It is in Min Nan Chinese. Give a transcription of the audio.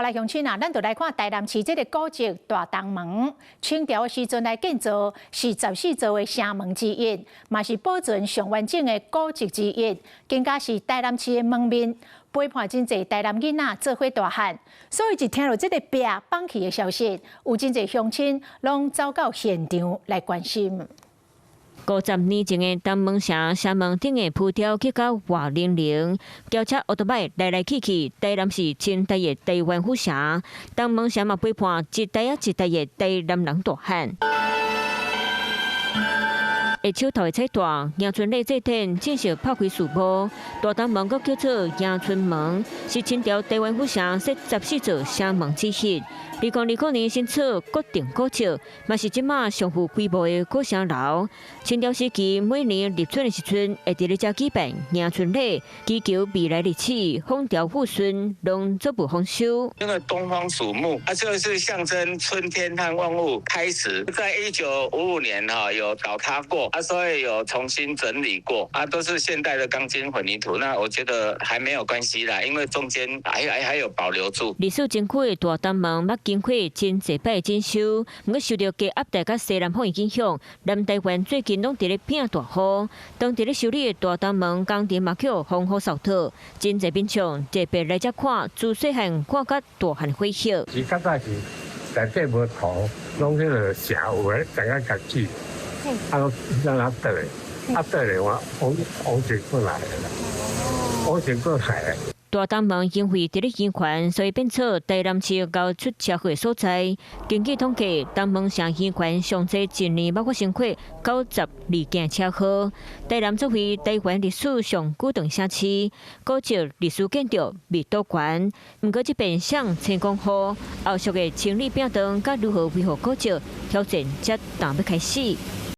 來鄉親啊，咱就來看台南市這个古蹟大東門。清朝的時陣來建造，是14座的城門之一，嘛是保存上完整的古蹟之一，更加是台南市的門面，陪伴真濟台南囡仔做伙大漢。所以一聽著這个壁崩去的消息，有真濟鄉親攏走到現場來關心。50年前的東門城城門頂的浮雕去到活靈靈，轎車歐多擺來來去去，台南市清代的台灣府城，東門城嘛陪伴一代仔一代的台南人大漢。下手頭的彩帶，迎春禮祭典正式拍開序幕。大東門閣叫做迎春門，是清朝台灣府城設14座城門之一。2020年新創國定古蹟，嘛是這馬上具規模的古城樓。清朝時期每年立春的時陣，會佇咧遮舉辦迎春禮，祈求未來日子風調雨順，農作物豐收。因為東方屬木，啊，就是象徵春天和萬物開始。在1955年哈有倒塌過，啊，所以有重新整理過，啊，都是現代的鋼筋混凝土。那我覺得還沒有關係啦，因為中間還有保留住。歷史真久的大東門，捌經過真濟擺整修，毋過受著低壓帶佮西南風的影響，南台灣最近攏佇咧拚大雨，當佇咧修理的大東門工程嘛予風雨掃倒，真濟民眾特別來遮看，自細漢看甲大漢火熱。是較早是內底無塗，攏彼个城有咧怎樣家己，啊，攏讓它倒咧，啊倒咧我往往前過來啦，往前過來。大東門因為佇咧圓環，所以變做台南市𠢕出車禍的所在。根據統計，東門城圓環上濟一年捌發生過92件車禍。台南作為台灣歷史上古長城市，古蹟歷史建築密度懸。毋過這遍雙千公雨，後續的清理摒蕩佮如何維護古蹟，挑戰才當欲開始。